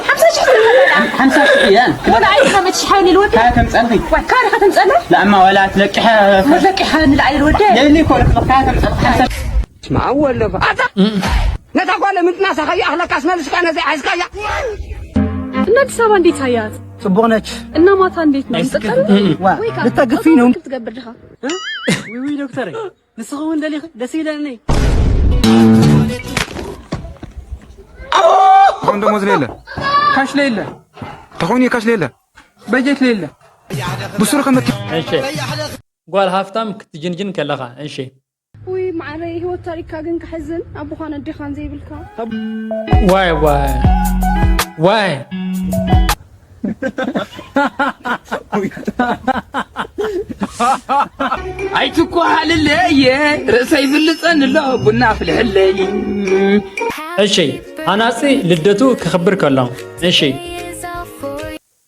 ሓምሳ ሽሕ ዝብል ሓምሳ ሽሕ እያ። ወላ ኣይኮነች ሓይሊ ልወዲ። ካያ ተምጸልኺ። ወይ ካያ ከተምጸለ? ላእማ ወላ ትለቅሐ። ለቂሐ ንላዕሊ ልወዲ። የሊ ኮነ ካያ ተምጸልኺ ሓምሳ ሽሕ። ስማ ወለፈ። ኣታ! ነታ ጓለ ምጥናሳ ከይኣኽለካስ መልስካ ነዚ ሓዝካያ። እና ኣዲስ አበባ እንዴት አያት? ጽቡቕ ነች። እና ማታ እንዴት ነው? ትጠጣለህ? ዋ፣ ወይ ካ-፣ ልታግፊ ነው? ክትገብር ድኻ? እ? ዊ፣ ዊ፣ ዶክተር፣ ንስኺ እውን ደሊኺ? ደስ ይለኒ። ኣቦ! ተኾን ደሞዝ ለየለ። ካሽ ለየለ። ተኾን እዩ ካሽ ለየለ። በጀት ለየለ። ብሱር ከመት- እሺ። ጓል ሃፍታም ክትጅንጅን ከለኻ፣ እሺ። ውይ፣ ማዕረይ፣ ህይወት ታሪክካ ግን ከሕዝን፣ ኣቦኻን ኣዴኻን ዘይብልካ። ዋይ፣ ዋይ፣ ዋይ። ኣይትኳሃልለየ፣ ርእሰይ ይፍልጸኒ ኣሎ፣ ቡና ኣፍልሕለይ። እሺ፣ ሃናጺ ልደቱ ክኽብር ከሎ። እሺ።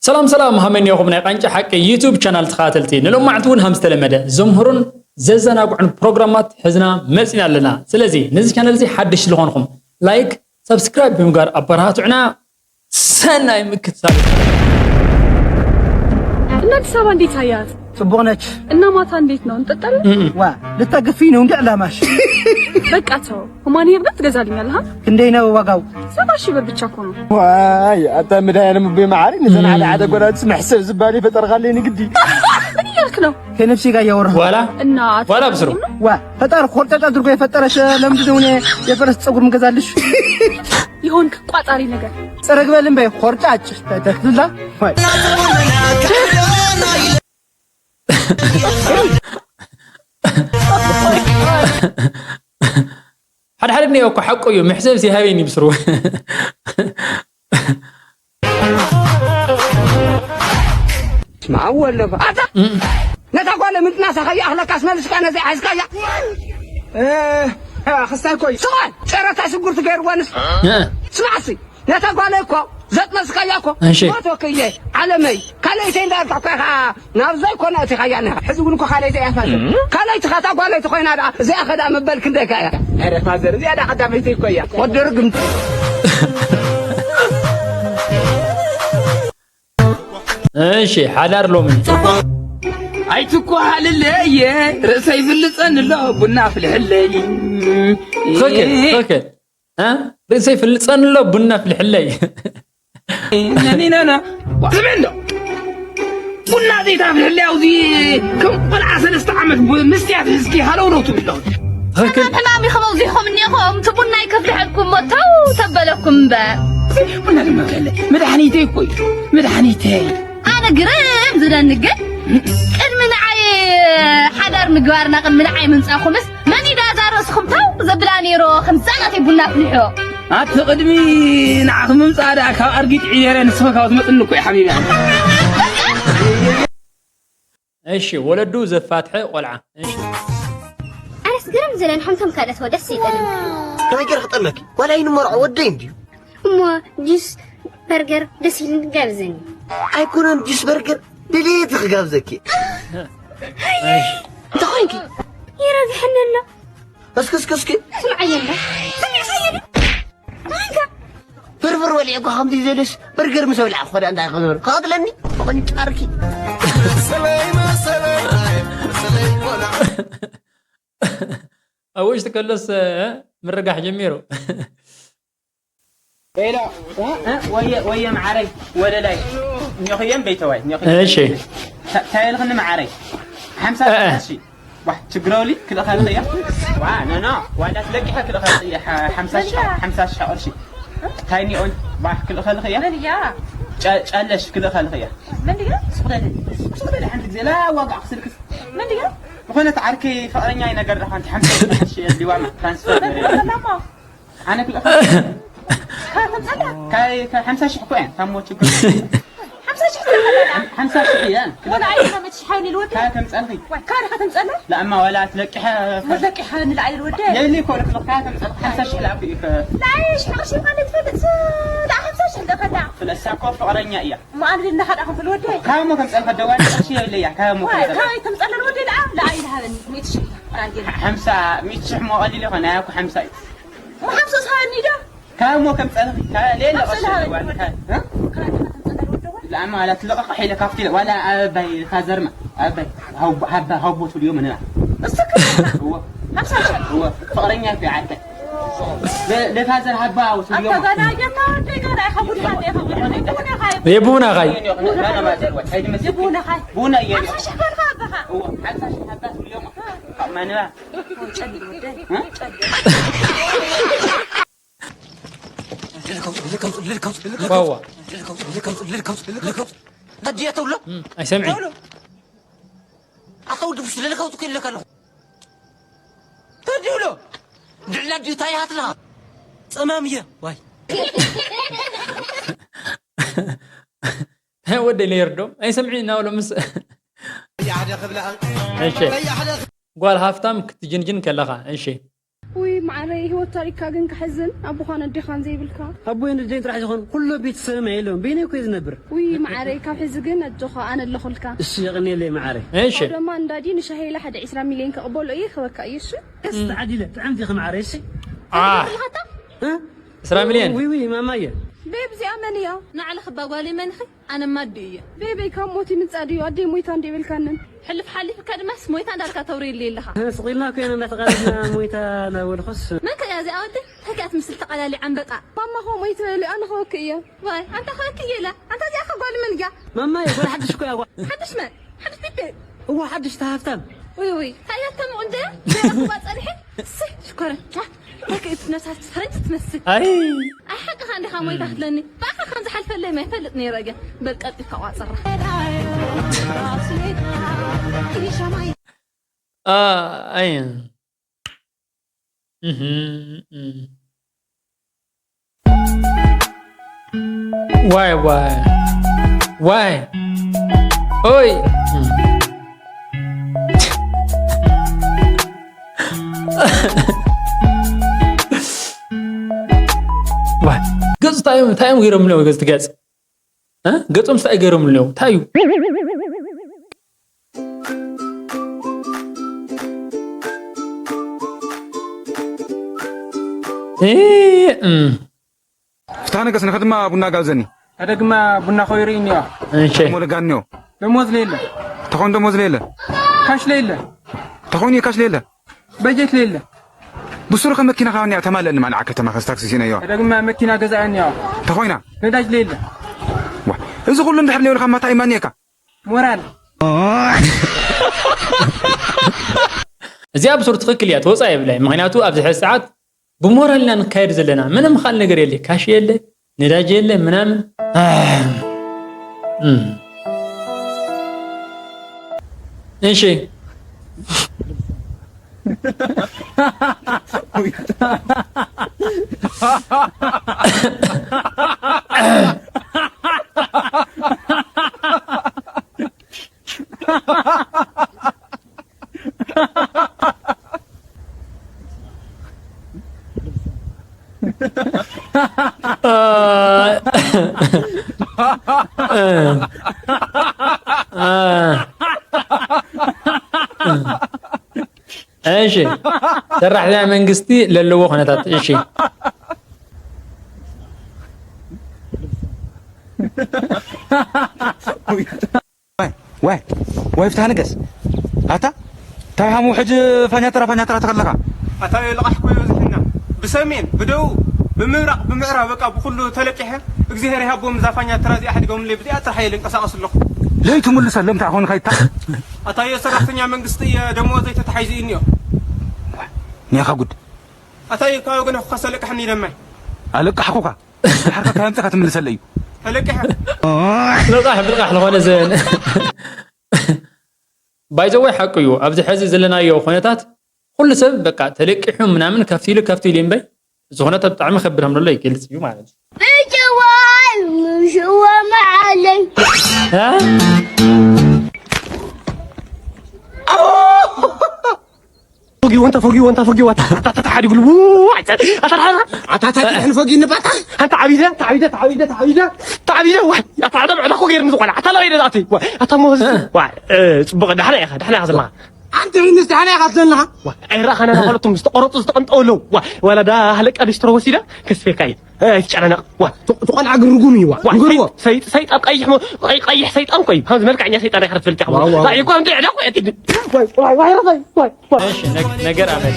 ሰላም ሰላም፣ ሃመን ኢኹም ናይ ቃንጫ ሓቂ ዩቱብ ቻናል ተኸታተልቲ፣ ንሎማዕንቲ እውን ሃም ዝተለመደ ዘምህሩን ዘዘናግዑን ፕሮግራማት ሒዝና መጺና ኣለና። ስለዚ ነዚ ቻነል እዚ ሓድሽ ዝኾንኹም ላይክ፣ ሰብስክራይብ ብምግባር ኣበረታቱዕና። ሰናይ ምክትታል። እና ኣዲስ አበባ እንዴት አያት? ጽቡቕ ነች። እና ማታ እንዴት ነው? እንጠጣለን? እም። ዋ፣ ልታግፊ ነው እንዴ ዕላማሽ? በቃ ተው። ሁማን ሄር ትገዛልኛለህ? አ? ክንደይ ነው ዋጋው? ሰባ ሺህ ብር ብቻ እኮ ነው። ዋይ፣ ኣታ መድኃኒዓለም ኣቦይ መዓሪ፣ ነዘን ሓደ ሓደ ጓላትስ መሕሰብ ዝባል ይፈጠርካለይ ንግዲ። ምን እያልክ ነው? ከነፍሴ ጋር እያወራሁ። ዋላ? እና ዋላ ብስሩ። ዋ፣ ፈጣሪ ሆርጫጭ አድርጎ የፈጠረሽ ለምንድን ነው እኔ የፈረስ ፀጉር ምገዛልሽ? የሆንክ ቋጣሪ ነገር። ጽረግ በል እምበይ፣ ሆርጫጭ ተተክላ። ዋይ። ሓደ ሓደ እኒኦ እኮ ሓቁ እዩ፣ መሕሰብ ሲሃበኒ ብስሩ። ስማ ወለፈ። ኣታ! እም። ነታ ጓለ ምጥናሳ ከይኣኽለካስ መልስካ ነዚ ሓዝካያ? እ፣ ክስታይ እኮ እዩ። ስቕ በል! ጨረታ ሽጉርቲ ገይርወንስ? እ። ስማዕሲ! ነታ ጓለይ እኮ ዘጥነስካያ እኮ እሺ። ሞት ወክየ ዓለመይ ካልኣይተይ እንዳበልካ እኮ ኢኻ ናብ ዘይኮነ ኣእቲኻያ እኒኻ። ሕዚ እውን እኮ ካልኣይተይ እያ ፋዘር። እም? ካልኣይቲ ኻታ ጓለይቲ ኮይና ደኣ እዚኣ ኸ ደኣ ምበል ክንደይካ እያ? ኧረ ፋዘር እዚኣ ደኣ ቀዳመይተይ እኮ እያ። ወዲ ርግምቲ። እሺ ሓዳር ሎሚ ኣይትኳሃልለየ ርእሰይ ይፍልጸኒ ኣሎ ቡና ኣፍልሕለይ። ትኽክል ትኽክል። እ? ርእሰይ ይፍልጸኒ ኣሎ፣ ቡና ኣፍልሕለይ። ነኒነና። ስምዕ እንዶ። ቡና ዘይታፍልሕለይ፣ ኣብዚ ከም ቆልዓ ሰለስተ ዓመት ቡ-፣ ምስትያት ሒዝኪ ሃለው ነው ትብሎ። ትኽክል። ሕማም ይኸበው ዚኹም እኒኹም፣ እቲ ቡና ይከፍልሐልኩም እሞ ተው ተበለኩም እምበር። ቡና ድማ ከለ፣ መድሓኒተይ እኮ እዩ፣ መድሓኒተይ። ኣነ ግርም ዝለኒ ግን፣ ቅድሚ ንዓይ ሓዳር ምግባርና፣ ቅድሚ ንዓይ ምምጻእኩምስ፣ መን እዩ ደኣ እዛ ርእስኹም ታው ዘብላ ነይሩ? ከም ዛናተይ ቡና ኣፍልሖ። ኣቲ ቅድሚ ንዓኺ ምምጻእ ደኣ ካብ ኣርጊት ዒደረ ንስኺ ካብ ትመጽኒ እኮ እዩ ሓቢቢ። እሺ፣ ወለዱ ዘፋትሐ ቆልዓ። እሺ። ኣነስ ግርም ዝለን ሓምቶም ካልኦት ወደስ ይጠልም። ከመይ ገይረ ክጠልመኪ? ዋላ ይንመርዖ ወደይ እንድዩ። እሞ ጁስ በርገር ደስ ኢሉኒ ጋብዘኒ። ኣይኮነን ጁስ በርገር፣ ድሌት ክጋብዘኪ። እንታይ ኮይንኪ? ይረግሐኒ ኣሎ። እስኪ፣ እስኪ፣ እስኪ። ስምዓየ እንዳ። ስምዒ፣ ስምዒ። እንታይ? ፍርፍር በሊዐ እኮ ከምዚ ዘለስ በርገር ምስ በላዕኩ ኸዳ እንታይ ክገብር? ክቐትለኒ? ቆንጫርኪ። ኣብ ውሽጢ ከሎስ፣ እ፣ ምርጋሕ ጀሚሩ። ሄሎ፣ እ፣ እ፣ ወየ፣ ወየ፣ መዓረይ፣ ወለላይ። ኒዮኽየን ቤተዋይ፣ ኒዮኽየን። እሺ። ታ-፣ ታየልኽኒ መዓረይ። ሓምሳ እ፣ እ። ሺ። ዋህ፣ ችግረውሊ፣ ክልእኸልኽያ። ዋ፣ ኖ፣ ኖ፣ ዋላ ትለቂሐ ክልእኸልኽያ፣ ሓ-፣ ሓምሳ ሺ፣ ሓምሳ ሺ ቅርሺ። ታይኒኦን፣ ዋህ፣ ክልእኸልኽያ። መን እያ? ጨ-፣ ጨለሽ፣ ክልእኸልኽያ። መን እያ? ስኹደለ፣ ስኹደለ፣ ሓንቲ ግዜ፣ ላ፣ ዋጋ ክስልክስ። መን እያ? ዝኾነት ዓርከይ ፍቕረኛይ ነገር ደኻ፣ ሓንቲ ሓምሳ ሺ የድልዋ፣ ትራንስፈር። መን እያ? ሰላማ። ኣነ ክልእኻ። ካተምጸላ። ካይ፣ ካይ ሓምሳ ሺሕ እኮ እየን፣ ታሞ ችግር። ሓምሳ ሺሕ ዝለካ። ሓምሳ ሺሕ እየን። ወላ ኣይ፣ ሓመድ ሺሕ ሓይሊ ልወዲ። ካተምጸልኺ። ወይ፣ ካሪ ካተምጸላ። ላእማ ወላ ትለቂሐ። ወለቂሐ ንላዕሊ ልወዲ። የሊ እኮ ልክልኽ፣ ካተምጸልኺ ሓምሳ ሺሕ ላእኩ እዩ ከ። ናይ ሺሕ ቅርሺ ማለት ትፈልጥ፣ ላ ሓምሳ እንደኸዳ ፍለሳ እኮ ፍቕረኛ እያ። እሞ ኣነ እንዳ ኸዳ ክንፍል ወደይ? ካብ እሞ ከም ጸንፈ ደዋል ቅርሺ የብለያ፣ ካብ እሞ ከም ዋይ፣ ጸንፈ። ካበይ ተምጸለን ወደይ ደኣ? ለኣይ ለሃበኒ፣ ሚእቲ ሽሕ እያ። ኣንዴ። ሓምሳ፣ ሚእቲ ሽሕ እሞ ቀሊል ይኾን፣ ኣያ እኮ ሓምሳ እዩ። እሞ ሓምሳ ሃበኒ ዶ? ካብ እሞ ከም ጸንፈ፣ ካብ ሌላ ሓምሳ ቅርሺ ለሃበኒ ደዋል ወደይ። ካብ፣ እ? ካብ እሞ ከም ጸንፈ ወደይ? ለኣማ ዋላ ትለቐቕ ሒለ ካብቲ ዋላ ኣበባይ ፋዘርማ፣ ኣበባይ ሃው-፣ ሃባ-፣ ሃቦ ትብልዮ ምንና። እስክ እዎ። ሓምሳ ሺሕ። እዎ። ፍቕረኛ እኮ ዓርከይ። ለ-፣ ለፋዘር ሃባ ትብልዮ። ኣታ ጋና እያታ ወደይ ጋና ኢኻ ጉድ ኢኻ ኢኻ ጉድ ኢኻ። ይቡና ኻይ። ይቡና ኻይ። ይቡና እየ። ሓምሳ ሺሕ በልካ ኣባኻ። እዎ። ሓምሳ ሺሕ ሃባ ትብልዮ። ካብ ማንባ። ጨሊ ወደይ። እ? ጨሊ። ዋዋ። ተድየ ተብሎ? እም፣ ኣይሰምዕን። ተብሎ? ኣታ ወዲ ብሽ ለለካው ትኮ ይለካ ኣለኹ። ተድብሎ? ድዕላ ድዩ ታይ ሃትላ? ጸማም እየ። ዋይ። ወደይ ለየርዶም። ኣይሰምዕን እናበሎ ምስ እሺ። ጓል ሃፍታም ክትጅንጅን ከለኻ። እሺ። ውይ መዓረይ፣ ህይወት ታሪክካ ግን ከሕዝን፣ ኣቦኻን ኣዴኻን ዘይብልካ። ኣቦይን ኣደይን ጥራሕ ዘይኮነ ኩሉ ቤተሰበይ የለውን፣ በይነይ እኮ እየ ዝነብር። ውይ መዓረይ፣ ካብ ሕዚ ግን ኣጆኻ፣ ኣነ ኣለኹልካ። እሺ፣ የቐንየለይ መዓረይ። እሺ። ኣው ደማ እንዳዲ ንሻሂ ኢለ ሓደ ዕስራ ሚልዮን ከቕበሎ እየ፣ ክበካ እየ፣ እሺ? ደስ ተዓዲለ፣ ጥዕምቲ ኢኺ መዓረይ፣ እሺ? አ። ኣልካታ? እ? ዕስራ ሚልዮን? ውይ፣ ውይ፣ ማማየ። ቤብ እዚኣ መን እያ? ንዓለ ክባ ጓለይ መን ኢኺ? ኣነ ማዲ እየ። ቤበይ ካብ ሞት ይምጻእ ድዩ? ኣደይ ሞይታ እንደ ይበልካንን። ሕልፍ ሓሊፍካ ድማስ ሞይታ እንዳልካ ተውሪ የለ ኣለኻ። ስቕ ኢልና እኮ ኢና እንዳተቓለስና ሞይታ እናበልኩስ። መን ከ እያ እዚኣ ወዲ? እንታይ ከ እያ ትምስል ተቓላሊ ዓንበጣ? ማማ ኸ ሞይተ በሊ ኣነ ኸወክ እየ። ዋይ፣ ኣንታ ኸወክ እየ ኢላ። ኣንታ እዚኣ ኸ ጓል መን እያ? ማማየ፣ ጓል ሓድሽ እኮ እያ ጓል። ሓድሽ መን? ሓድሽ ፒፔ። እዋ፣ ሓድሽ ተሃፍታም። ውይ፣ ውይ፣ እንታይ እያ እታ መቑንጀያ? ገና ክዋ ጸኒሐ? ስይ፣ ሽኮረ። ዋ፣ እንታይ ከ እትነሳት ፈረንጂ ትመስል። ኣይ። ኣይ፣ ሓቅኻ እንዲኻ ሞይታ ክትለኒ። ብኣኻ ከም ዝሓልፈለይ ማ ይፈልጥ ነይረ ግን። በል ቀልጢፍካ ቋጽራ። አ፣ ኣይ። እህ፣ እህ። ዋይ፣ ዋይ። ዋይ። ኦይ። ዋይ። ገጹ እንታይ እዮም፣ እንታይ እዮም ገይሮምሉ? ገጽ፣ ገጽ። እ? ገጾም እንታይ ገይሮምሉ? እንታይ እዩ? እ፣ እም። ፍትሃ ነገስ፣ ንኸ ድማ ቡና ጋብዘኒ። ኣደ ድማ ቡና ኮይሩ እኒኦ። እሺ። ደሞ ለጋኒዮ። ደሞዝ ሌለ። ተኾን ደሞዝ ሌለ። ካሽ ሌለ። ተኾን እዩ ካሽ ሌለ። በጀት ሌለ። ብሱሩ ከ መኪና ካባኒ ተማለኒ ማንዓ ከተማ ከስ ታክሲ ሲነዮ። ኣደ ድማ መኪና ገዛእኒዮ። ተኾይና። ነዳጅ ሌለ። ዋ፣ እዚ ኩሉ እንድሕር ሌብልካ ማታ ይማንየካ። ሞራል። እዚኣ ብሱር ትኽክል እያ፣ ትወፃ የብላይ። ምኽንያቱ ኣብዚ ሕዚ ሰዓት ብሞራል ኢና ንካየድ ዘለና። ምንም ኻል ነገር የለ፣ ካሽ የለ፣ ነዳጅ የለ፣ ምናምን። ኣህ። እም። እሺ። እሺ፣ ሰራሕተኛ መንግስቲ ለለዎ ኩነታት። እሺ። ዋይ፣ ዋይ፣ ዋይ፣ ፍትሃ ንገስ። ኣታ፣ ታይ ሃሙ ሕጂ ፋኛትራ፣ ፋኛትራ ተኸለኻ? ኣታ፣ ልቓሕ እኮ እዩ በዚሕና። ብሰሜን፣ ብደቡብ፣ ብምብራቕ፣ ብምዕራብ፣ በቃ ብኹሉ ተለቂሐ፣ እግዚኣብሔር ይሃቦም እዛ ፋኛትራ እዚኣ ሓዲጎምለይ፣ ብዚኣ ጥራሕ እየ ልንቀሳቐስ ኣለኹ። ለይቱ ምልሰሎም፣ እንታይ ኾንካ ይታ-? ኣታዮ፣ ሰራሕተኛ መንግስቲ እየ፣ ደሞዘይ ተታሒዙ እዩ እኒኦ። ኔኻ ጉድ። ኣታዮ፣ ካብ ወገንኹ ከሰለቅሐኒ ደማይ። ኣለቃሕኩኻ። ድሓርካ እንታይ ኣምጺኻ ትምልሰለይ እዩ? ተለቂሐ። ልቓሕ ብልቓሕ ዝኾነ ዘበን። ባይ ዘ ወይ ሓቁ እዩ። ኣብዚ ሕዚ ዘለናዮ ኩነታት ኩሉ ሰብ በቃ ተለቂሑ ምናምን ከፍቲሉ ከፍቲሉ እምበይ፣ እዚ ኩነታት ብጣዕሚ ከቢድ ከም ዘሎ ይገልጽ እዩ ማለት እዩ። ብጅዋይ ምሽዎ መዓለይ። እ? ፈጊዎ እንተ ፈጊዎ እንተ ፈጊዎ ኣታ ኣታ ኣታ ሓዲ ጉልቡ ኣታ ኣታ ኣታ ኣታ ኣታ ኣታ ሓዲ ንፈጊ ንባታ ኣታ ዓቢደ ኣታ ዓቢደ ኣታ ዓቢደ ኣታ ዓቢደ ኣታ ዓቢደ ዋይ ኣታ ኣታ ብዕዳ ኮ ገይርኒ ዝኾነ ኣታ ለበይ ደዛቲ ዋይ ኣታ ሞዝ ዋይ ጽቡቕ ዳሕና ኢኻ ዳሕና ኢኻ ዘለኻ ኣንቲ ቢዝነስ ዳሕና ኢኻ ዘለኻ ዋይ ኣይራኸና ናኸለቱም ዝተቆረጡ ዝተቀንጠው ኣለዉ ዋይ ዋላ ዳ ሃለቃ ዲስትሮ ወሲዳ ከስፌካ እዩ ኣይትጨናነቕ ዋይ ትቆልዓ ግርጉም እዩ ዋይ ግርዎ ሰይጣን ቀይሕ ቀይሕ ሰይጣን ኮይ ሃዚ መልክዐኛ ሰይጣን ኢኻ ትፈልጥ ኢኻ ዋይ ዋይ እኮ እንደ ዕዳ ኮይ ዋይ ዋይ ዋይ ዋይ እሺ፣ ነግ-፣ ነገር ኣመል።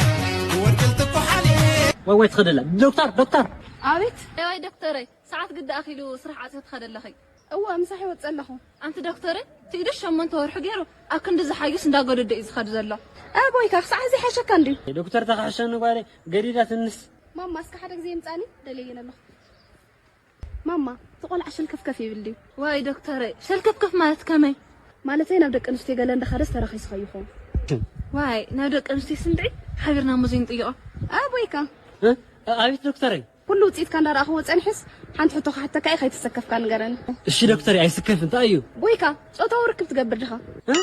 ወይ ወይ ትኸደላ። ዶክተር፣ ዶክተር። ኣቤት። ወይ ዶክተረይ፣ ሰዓት ግዲ ኣኺሉ ስራሕ ዓጽዮ ትኸደለኺ። እወ፣ ምሳሕ ይወጽእ ኣለኹ። ኣንቲ ዶክተረይ፣ ትኢዱ ሸሞንተ ወርሒ ገይሩ ኣብ ክንዲ ዝሓዩስ እንዳጎደደ እዩ ዝኸድ ዘሎ። ኣቦይካ ክሳዕ ሕዚ ይሓሸካ እንድዩ። ዶክተር ተኽሕሸኒ ጓለይ፣ ገዲዳ ትንስ። ማማ፣ እስከ ሓደ ግዜ ይምጻኒ፣ ደልየ ኣለኹ። ማማ፣ እቲ ቆልዓ ሸልከፍከፍ ይብል ድዩ? ዋይ ዶክተረይ፣ ሸልከፍከፍ ማለት ከመይ? ማለተይ ናብ ደቂ ኣንስትዮ ገለ እንዳኸደስ ተራኺስካ ይኸውን። ዋይ፣ ናብ ደቂ ኣንስትዮ ስንድዒ ሓቢርና እሞ ዘይንጥይቖ። ኣቦይካ። እ? ኣቤት ዶክተረይ። ኩሉ ውጽኢትካ እንዳረኣኽዎ ጸኒሐስ፣ ሓንቲ ሕቶ ክሓተካ እየ፣ ከይተሰከፍካ ንገረኒ። እሺ ዶክተረይ፣ ኣይስከፍ፣ እንታይ እዩ? ቦይካ፣ ጾታዊ ርክብ ትገብር ዲኻ? እ?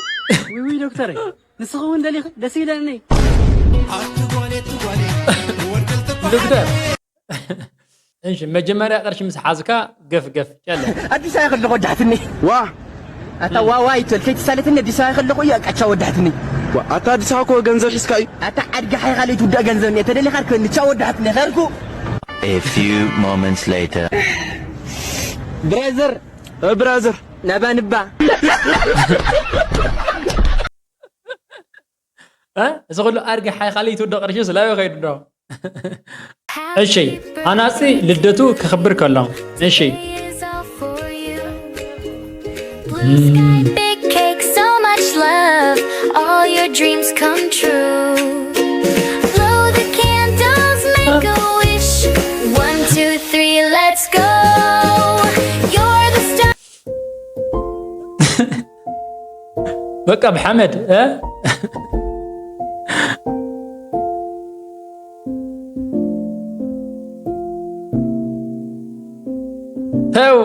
ዊዊ ዶክተረይ፣ ንስኺ እውን ደሊኺ? ደስ ይለኒ። ዶክተር። እሺ፣ መጀመርያ ቅርሺ ምስ ሓዝካ ገፍ ገፍ ጨለ። ኣዲስ ኣበባ ከለኹ ወዳሕትኒ። ዋ! ኣታ ዋዋ ይትበል፣ ከይትሳለትኒ ኣዲስ ኣበባ ከለኹ እያ ቃቻ ወዳሕትኒ። ዋ፣ ኣታ ኣዲስ ኣበባ እኮ ገንዘብ ሒዝካ እዩ። ኣታ ዓድጋ ሓይኻ ለይትውዳእ ገንዘብ እኒአ፣ ተደሊኻ ርከበኒ፣ ቻው ወዳሕትኒ፣ ኸድኩ። A few moments later. ብራዘር፣ እ፣ ብራዘር። ናባ ንባ። እ? እዚ ኩሉ ኣድጊ ሓይ ካልእ ትውዶ ቅርሺ ስላበይ ከይዱ ዶ? እሺ፣ ሃናጺ ልደቱ ክኽብር ከሎ። እሺ። Big cake, so much love, all your dreams come true. Blow the candles, make a wish. One, two, three, let's go. You're the star. በቃ ብሓመድ፣ እ? ተው።